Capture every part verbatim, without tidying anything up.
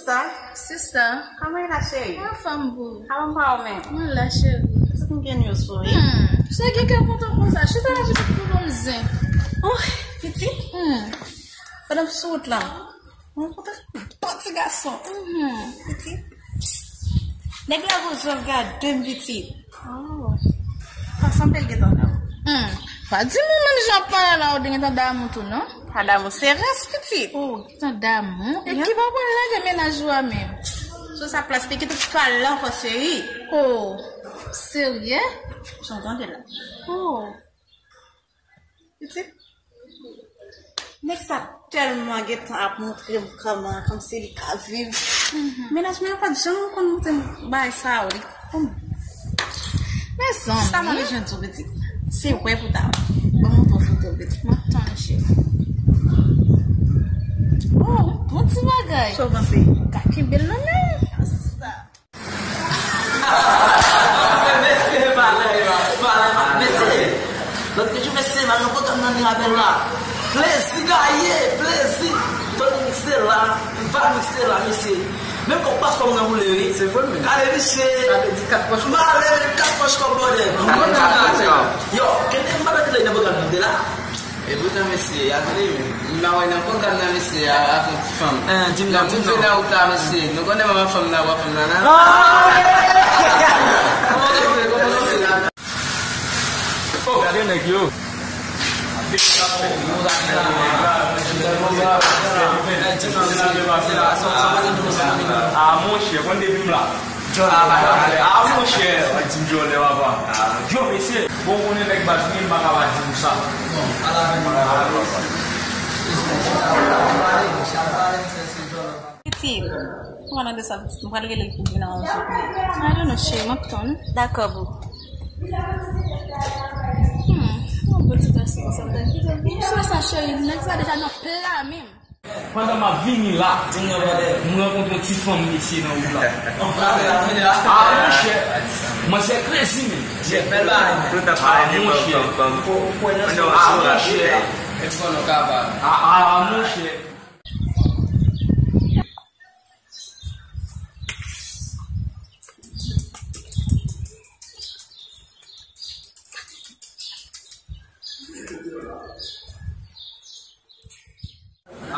Sa? Sista. Kòman w ye la, cheri? Anfòm, boo. Kòman pa w menm? Mwen la, cheri. Pitit, m gen news pou ou, wi. Hmm, sa gen kè kontan konsa. Chita la, pitit, pou nou zen. Oh, pitit. Hmm. Pandan m sou wout la, mwen kontan. Bon ti gason. Mhm. Pitit. Nèg la gon jan l gade m, pitit. Oh. Pa sanble l gentan damou. Hmm. Pa di m ou menm jan w pale la, ou te gentan damou tou, non? Pa damou, se rès, pitit. Oh, gentan damou? E ki pa pral lage mennaj ou a menm? Sou sa plas li kite kal la ankò, cheri. Oh, serye? Jan w tande la. Oh. Pitit. Nèg sa tèlman gentan ap montre m kòman, kòmsi li ka viv. Mhm. Mennaj mwen an pa t janm konn montre m bagay sa yo. Li konn. Mezanmi. Sa mwen bezwen di w, pitit. Se wè pou ta wè. Ban m montre w foto, pitit. M ap tann, cheri. Oh, bon ti bagay. Sa w panse? Ka kenbe l nan men w. Sa. Mesye, valè, valè, mesye. Lòt jou, mesye, m al nan pwogram nan Mirabèl la. Plezi gaye, plezi. Tony mixte la, m pa mixte la, mesye. Menm kòb paspò m nan boule, wi. Se vre, men. Gade, mesye. Sa vle di kat pòch. M ale, kat pòch kòb, bòdè. Yo, kenbe m pa mete lè nan pwogram nan, de la. E poutan, mesye, a tande, men. M nan wè nan pwogram nan, mesye, a, avèk yon ti fanm. Eh, di m non, di m non. Lè m rive nan wout la, mesye, nou konnen manman fanm nan, papa fanm nan, nan. Oh, gade nèg yo. Ah, monchè, konn depi m la. Ah, monchè, ti djòlè, papa. Yo, mesye, bon, ou konnen nèg baz, men m pa ka pa di nou sa. Pitit, m pral rele l pou vin nan yon zòt men. I don't know, cheri, m ap tann. Dakò, boo. Hmm, yon bon ti gason konsa, m ta kite l. M sou sa, cheri, nèg sa deja nan pla menm. Pandan m ap vini la, m rankontre yon ti fanm mesye nan wout la. Ah, monchè, manzè crazy, men. Ah, monchè. Ah, monchè. Ah, ah, monchè.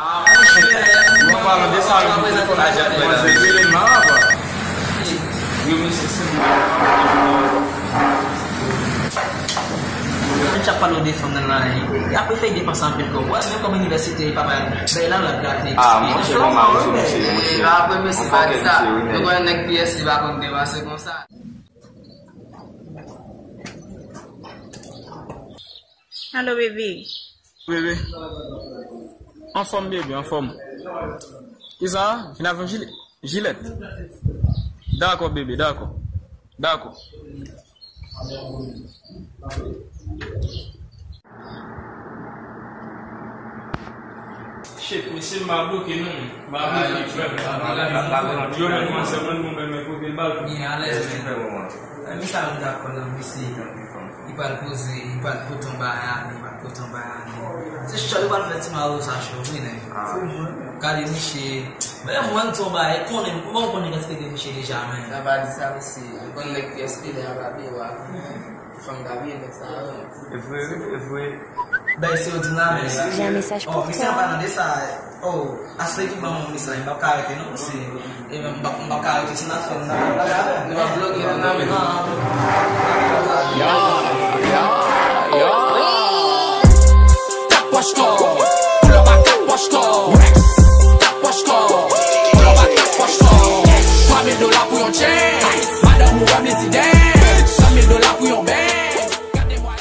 Ah, monchè, mwen pa nan de sa yo pou telefòn la, manzè rele m la, apa. Yo, mesye, se mwen. Moun k ap pale w de fanm nan la, y ap fè y depanse anpil kòb. Wè, menm kòb inivèsite, papa, bay la, l ap gate. Ah, monchè, bon mari sou mesye, monchè. Apre, mesye, pa di sa. Nou konnen nèg P S li pa konn depanse konsa. Alo, bebe. Bebe. Anfòm, bebe, anfòm. Kisa? Vin avè yon jilèt. Jilèt. Dakò, bebe, dakò. Dakò. Shit, mesye, m pa bloke non. M pa bloke, frè. Yo, men, kòman se mwen, mwen, men, kote l bal. Li alèz, men. Mwen sa m dakò nan mesye. Li pral poze, li pral pote yon bagay ale, li pral pote yon bagay ale. Se chòl li pral fè ti mawon sa cho, wi, nèg. Gade misye. Men mwen, m di yon bagay, konnen, mwen konnen kantite de misye deja, men. Sa pa di sa, mesye. Ou konn nèg P S P lè y ap rape yo a. Fanm k ap ye nèg sa yo. E vre, wi, e vre. Bay se yo di nan men. J'ai un message pour toi. Oh, misye an pa nan de sa. Oh, asle ki ban mwen mesaj, m p ap ka rete non, mesye. E men, m p ap, m p ap ka rete, si n ap fè, n ap fè. Nou ap bloke, nou nan men. Yo, yo, yo. Kat pòch kò. Pull up a kat pòch kò. Kat pòch kò. Pull up a kat pòch kò. Twa mil dola pou yon chain. Madanm ou wè m li ti dance. San mil dola pou yon bag. Gade mwa.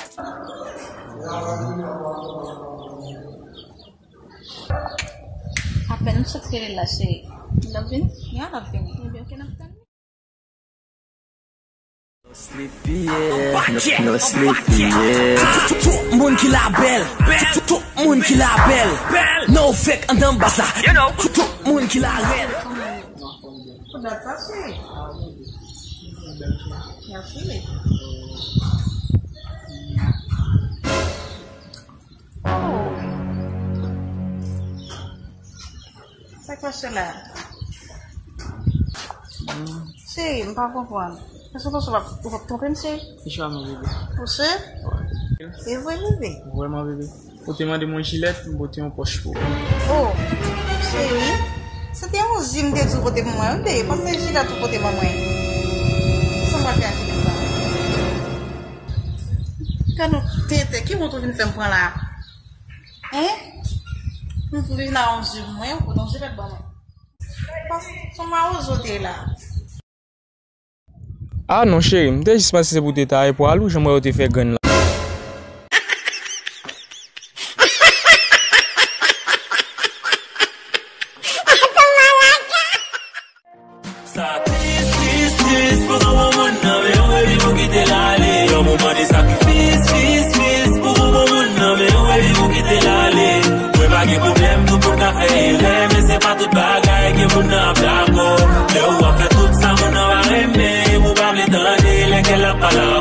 Apèn m sot rele l la, cheri. L ap vini? Ya, l ap vini. Ebyen, oke, n ap tann. No sleepy, yeah. No, no sleepy, yeah. Tout, tout, tout moun ki la bèl. Tout, tout moun ki la bèl. No fake anndan baz la. You know. Tout, tout moun ki la rèd. Pou dat sa, cheri. Mèsi. Oh. Sa k pase la? Cheri, m pa konprann. Èske w panse w ap, w ap twonpe m, cheri? Kichwa non, bebe. Ou si? Wi. E vre, bebe? Vrèman, bebe. Ou te mande m yon jilèt, m pote yon pòch pou ou. Oh, cheri, se te yon zi m te di w pote pou mwen, wi, bebe. Panse jilèt ou pote ban mwen. Kisa m pral fè ak jilèt sa? Gad yon tenten, ki wont ou vin fè m pran la? Hein? M vin a yon zi mwen, ou pote yon jilèt ban mwen. Pas, se yon mawozo w te ye la. Ah non, cheri, m te jis panse se pou w te taye pwal ou, jan m wè yo te fè grenn lan. Sa tris, tris, tris pou granmoun nan, men ou revi pou kite l ale. Granmoun mande sakrifis, fis, fis pou granmoun nan, men ou revi pou kite l ale. Mwen pa gen pwoblèm, tout moun ka fè erè, men se pa tout bagay ke moun nan ap dakò. Lè ou ap fè tout sa moun nan pa renmen, epi ou pa vle tande lè kè l ap pale